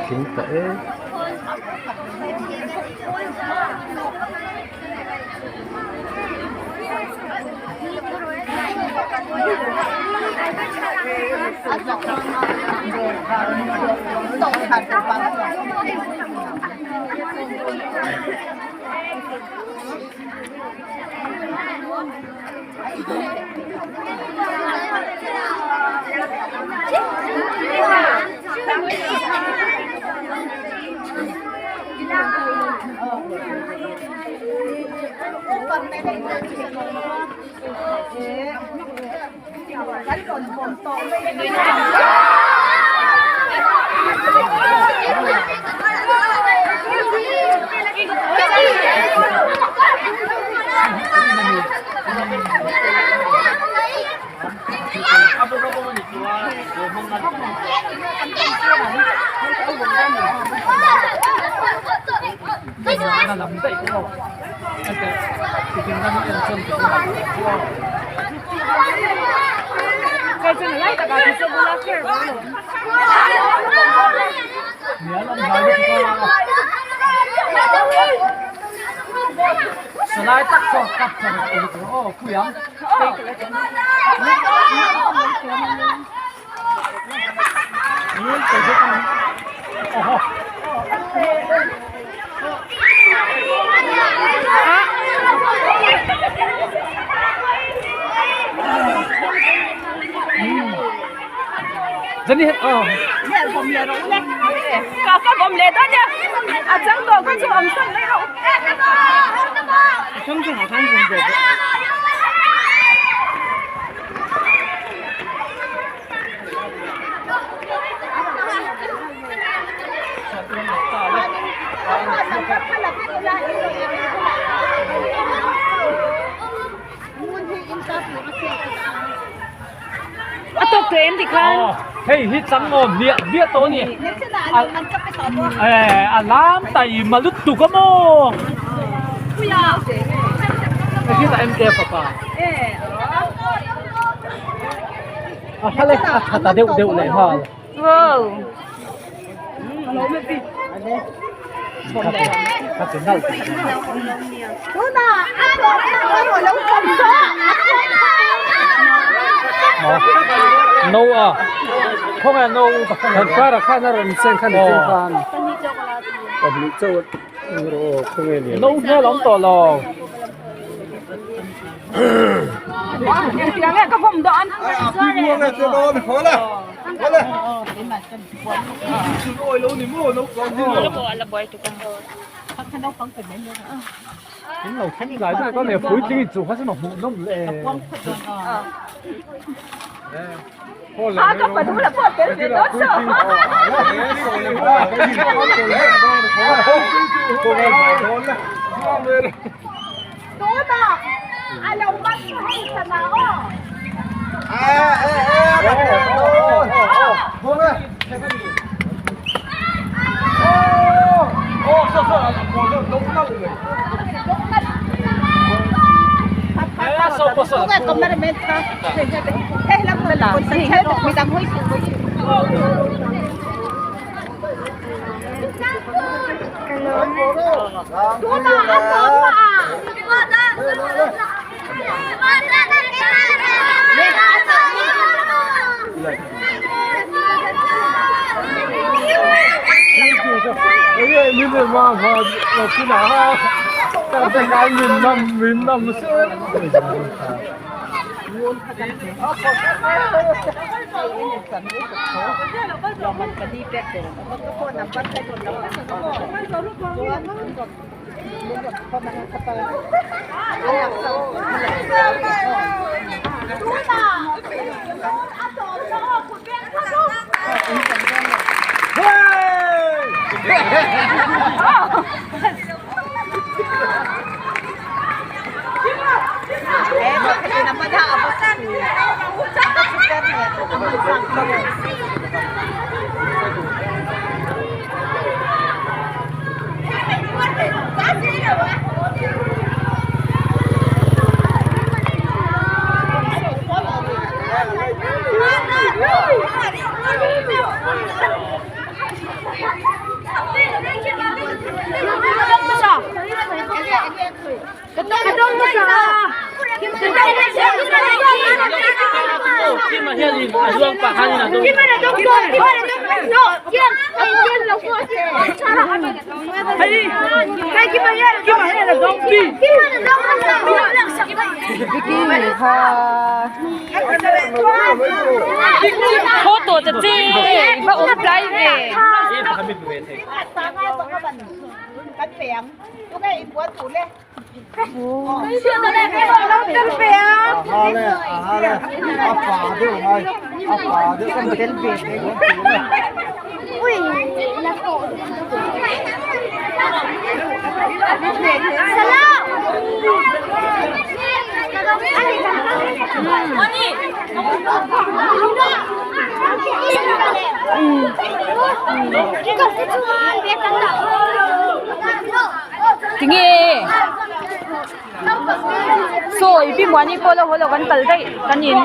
Thing tawh e. A tawk tawh em tikhan? Hei hi chang awm hmiah hmiah tawh a ni. Eh a lam taima lutuk a maw Hei MK fapa a hla leh a tha ta deuh deuh leh nghal Wow No a khawnge no Kara khan a rawn seng khan chin khan pahnih chauh rawh khawnge lian no hmel awm tawh lo In lo thleng lai lai ka le puitling in chu kha chu hmuh nawm le. Photo ta che va um tlai ve. Tinge sawi pi muani pawh lo haw lo kan kal daih kan in.